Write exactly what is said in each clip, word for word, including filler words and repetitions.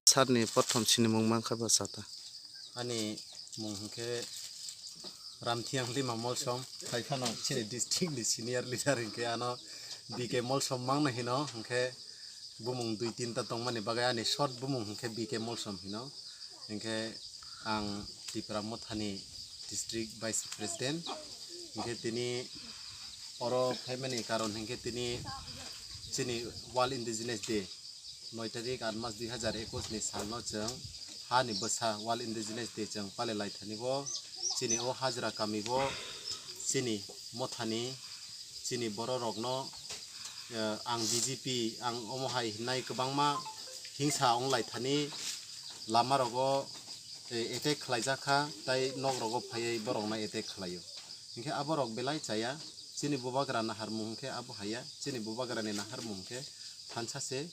Sir ni prothom sinimung mankha ba sata. Ani mung hwnkhe Ramthiyang Lima Molsom, hai phano chini district ni senior leader hwnkhe ano B K Molsom mangno hino, hwnkhe bumung dui tinta tongmani bagwi ani short bumung hwnkhe B K Molsom hino. Hwnkhe ang Tipra Mothani district vice president, hwnkhe tini oro phaimani karon hwnkhe tini chini World Indigenous Day, noi tarik aat mas dui hazar ekus ni salno chwng hani bwsa World Indigenous Day chwng palai lai thani bo chini o hajra kami bo chini mothani chini borok rokno, eh, ang B J P ang omo hai hinai kwbangma hingsa wng lai thani lama rogo, eh, attack khlai jak kha tai nok rogo phaiwi borok no attack khlai o. Hinkhe abo rok belai chaya, chini bubagra naharmung hinkhe abo haiya, chini bubagra ni naharmung hinkhe thansa se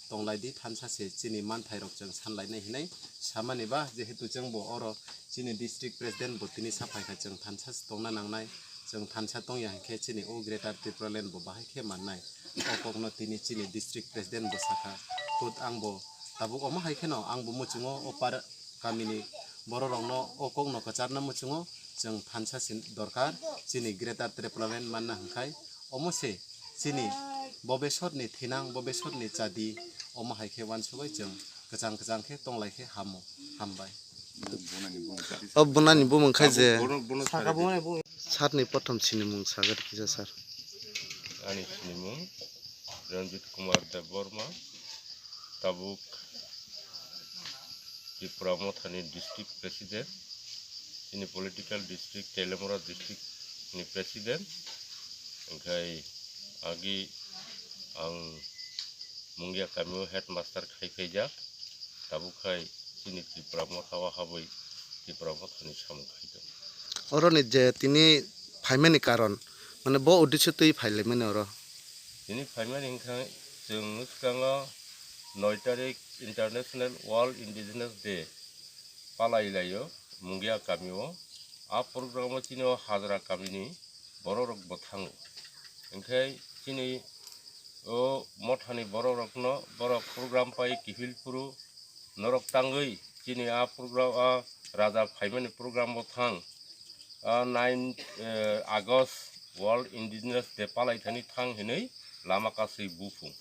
tong lai di, thansa se chini manthai rok chwng san lai nai hinai samani ba, jehetu chwng bo oro chini district president bo tini sa phai kha, chwng thansa se tongna nang nai, chwng thansa tong ya hinkhe chini o Greater Tipraland bo bahai khe man nai, o kok no tini chini district president bo sa kha. Khud ang bo tabuk omo hai kheno ang bo muchungo o par kami ni borok rok no o kok no kwchar na muchungo, chwng thansa se dorkar chini Greater Tipraland manna hwnkhe omo se chini bobesot ni thinang, bobesot ni chadi, omo hai khe wansugwi chwng kwchang kwchang khe tong lai khe hamo. Hambai. O bunani bumung khai je. Saka bumung. Sir ni prothom sinimung sagar kisa sir. Ani sinimung Ranjit Kumar Debbarma, tabuk Tipra Mothani district president, chini political district Teliamura district ni president, hwnkhe agi ang Mungia kamio headmaster khai phaijak, tabuk khai chini Tipra Motha o habwi Tipra Mothani samung khai tongo. Oroni je tini phaimani karon, mane bo uddesyo twi phailaimani oro? Tini phaimani wngkha chwng swkango noi tarik International World Indigenous Day palai laio Mungia kamio. A program o chini o hajra kamini borok rok bo thango. Hinkhe chini o mothani borok rokno borok program pai kiphil phuru norok tangwi chini a program, a raja phaimani program o thang, a nine, eh, August World Indigenous Day palai thani thang hinwi lama kasui buphung.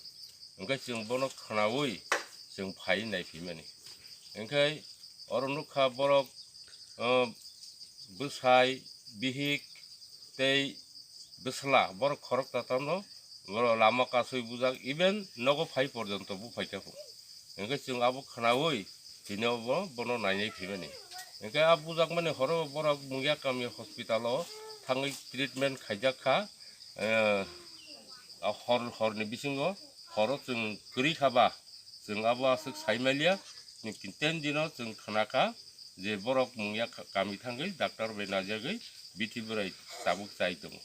Hinkhe chwng bono khwnaui chwng phai naiphimani. Hinkhe oro nukha borok, eh, bwsai, bihik tei bwsla borok khoroksa tamo lama kasui bujak, even nogo phai porjonto buphai kha phung. Hinkhe chwng abo khwnaui tini obo bono nainai phaimani. Hinkhe a bujakmani horo borok Mungia kami hospital o thangwi treatment khaijak kha, eh, a hor, horni bisingo horo chwng kwrwi kha ba, chwng abo aswk sai maliya, ten dino chwng khna kha je borok Mungia kha-, kami thangwi doctor bai naijagwi bithi bwrai tabuk chai tongo.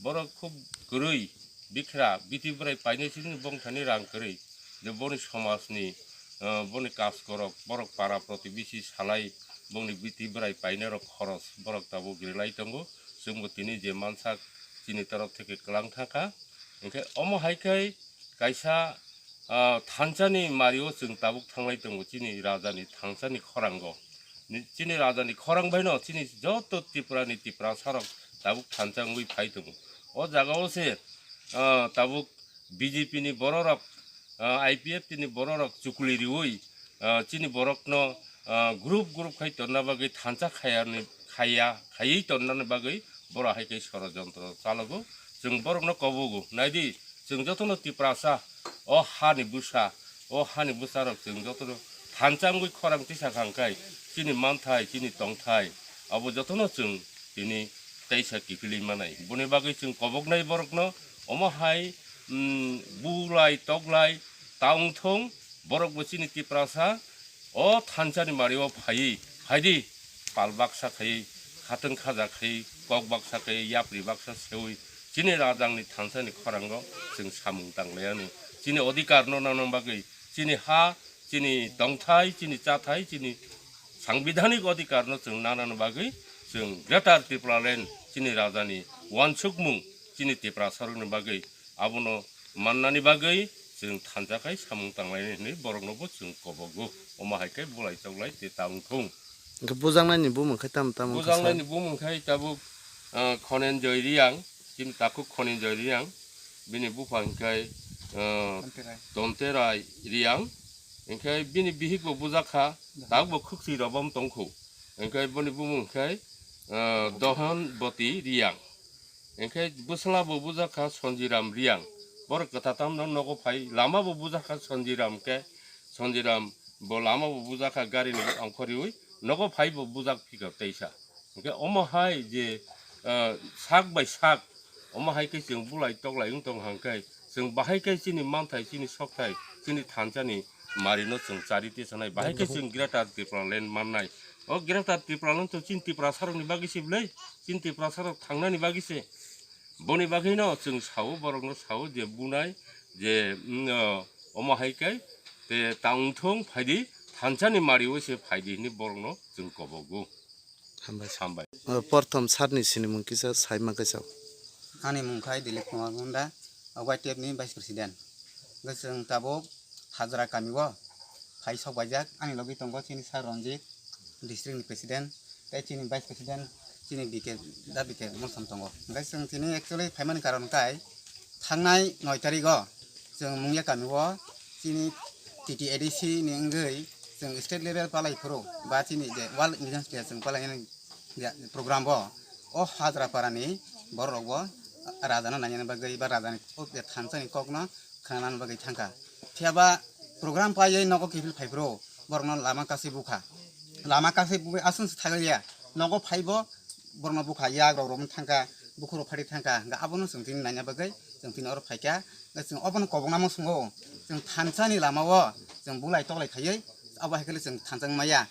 Borok khub kwrwi bikra bithi bwrai painai sini bongthani rang kwrwi je boni somajni, eh, boni kaskorok borok para protibesi salai bongni bithi bwrai painairok khoros borok tabuk rilai tongo. Chwngbo tini je mansak chini torok theke kwlang thangkha. Hinkhe omo hai khe kaisa, ah, thansani mario chwng tabuk thanglai tongo chini rajani thansani khorango. Ni, chini rajani khorang baino chini joto Tripurani Tiprasarok tabuk thansa wngwi phai tongo. O jagao se, ah, tabuk B J P ni bororok, ah, I P F T ni bororok chukli riui, ah, chini borokno, ah, group group khai tonna bagwi thansa khayani, khaya, khayui tonnani bagwi borok hai khe sorojontro chalogo. Chwng borokno kobogo, naidi, chwng jotono Tiprasa, o hani bwsa, o hani bwsarok chwng jotono thansa wngwi khorang tisa kha hwnkhe chini manthai, chini tongthai, abo jotono chwng tini teisa kiphilwi manai. Boni bagwi chwng koboknai borokno omo hai, mm, bulai toklai ta wngthung, borok bo chini Tiprasa o thansa ni mari o phaiwi, phaidi pal baksa khaiwi, khatwng khaja khaiwi, kok baksa khaiwi, yapri baksa sewi, chini rajang ni thansa ni khorang o chwng samung tanglai anw. Chini odhikar no nana bagwi, chini ha, chini tongthai, chini chathai, chini sangbidanik odhikar no chwng nana bagwi, chwng Greater Tipraland, chini raja ni uansukmung, chini Tiprasa rok ni bagwi, abono mannani bagwi chwng thansa khai samung tanglaini hinwi borokno bo chwng kobogo. Omo hai khe bulai toklai te ta wngthung. Hwnkhe bujaknaini bumung khai tamo tamo wngkha sir? Bujaknaini bumung khai tabuk, ah, Khonenjoy Riyang, chini takhuk Khonenjoy Riyang, bini bupha hwnkhe, ah, Tonterai. Tonterai Riyang, hwnkhe bini bihik bo bujak kha, tabuk bo khwksui robom tongkhu, hwnkhe boni bumung khai, ah, Dohon Boti Riyang. Hwnkhe bwsla bo bujak kha Sonjiram Riyang. Borok kwtha tamno nogo phai, lama bo bujak kha Sonjiram khe, Sonjiram bo lama bo bujak kha gari ni ongkhoriwi nogo phai bo bujak phikha teisa. Hwnkhe omo hai je, ah, sak bai sak, omo hai khe chwng bulai toklai wng tong hang khe, chwng bahai khe chini manthai, chini sokthai, chini thansa ni mari no chwng chari tisanai, bahai khe chwng Greater Tipraland mannai. O Greater Tipraland to chini Tiprasa rok ni bagwi se bwlai, chini Tiprasa rok thangnani bagwi se. Boni bagwino chwng sao, borokno sao je bunai je, mm, o, omo hai khe te ta wngthung phaidi, thansani mari o se phaidi hinwi borokno chwng kobogo. Hambai. Hambai. O, porthom sir ni sinimung kisa sai ma khe sao. Ani mung khai Dilip Kumar Munda, o Y T F ni Vice President. Hwnkhe chwng tabuk Hajra kami o phai sok baijak, ani logi tongo chini sir Ranjit, district ni president, tei chini vice president, chini B K, da B K Molsom tongo. Hwnkhe chwng tini actually phaimani karon khe thangnai noi tarik o chwng Mungya kami o chini T T A D C ni wngwi chwng state level palai phuru ba chini je World Indigenous Day chwng palai nani program bo o Hajra para ni borok rok bo raja no naina bagwi ba raja ni thansa ni kok no khwnana bagwi thangkha. Phiya ba program paiwi nogo kiphil phai phuru borokno lama kasui bukha. Lama kasui bui aswk se thagwi ya. Nogo phaibo borokno bukha, yak rok romwi thangkha, bukhuk rok phari thangkha. Hwnkhe abono chwng tini naina bagwi chwng tini oro phaikha. Hwnkhe chwng obono kobokna muchungo chwng thansa ni lama o chwng bulai toklai khaiwi abo hai khe chwng thansa wng maya.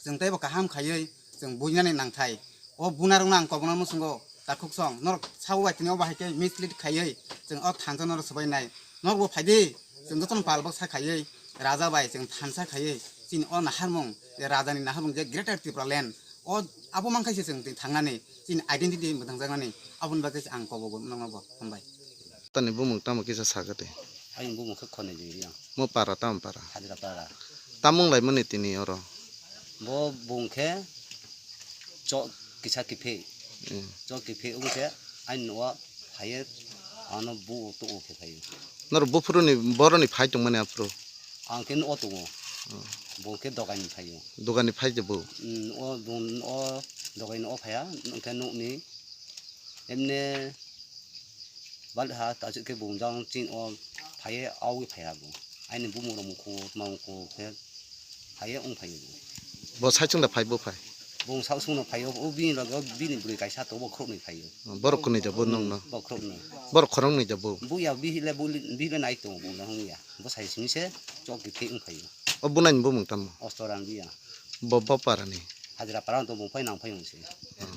Chwng teibo kaham khaiwi chwng buinani nangthai. O bunarokno ang kobokna muchungo takhuk song. Norok sabo bai tini obo hai khe mislead khaiwi chwng o thansa norok swbai nai. Norok bo phaidi chwng jotono pal baksa khaiwi raja bai chwng thansa khaiwi chini o naharmung je rajani naharmung je Greater Tipraland o abo mankhaise chwng tini thangnani chini identity mwtangjaknani aboni bagwi se ang kobogo nokno bo hambai. Tani bumung tamo kisa sakha tei. Ayung bumung khe Khonenjoy Riyang. Mo para tamo para? Hajra para. Tamung lai mani tini oro? Bo bung khe chok kisa kiphil. Hmm. Chok kiphil wng khe ani nugo phaiyo ano bu tu khe phaiyo. Nor buphuru ni boroni phai tong mani aphuru? Ang khe nugo tongo. Hmm. Bo khe dogai ni phaiyo. Dogai ni phai je bo? Hmm, o bung o dogai ni o phaiya, hwnkhe nukni emne bal ha ta chuk khe bung jang chin o phaiye au phaiya bo. Aini bumung rok mukhu, ma mukhu khe phaiye ung phaiye bo. Bo sai chung da phai bo phai? Bung sai chung no phaiyo, o bini loge o bini bwrwi kaisa to bo khoroknwi phaiyo. Borok kwnwi ja bo nung no? Bo khoroknwi. Borok khoroknwi ja bo? Bu ya bihile, bihile nai tongo bung jang ya. Bo sai simi se chok kiphil ung phaiyo. O bunai ni bumung tamo? Ostoran biya. Bo, bo para ni? Hajra para to bung phai nang phai ung se. Hmm.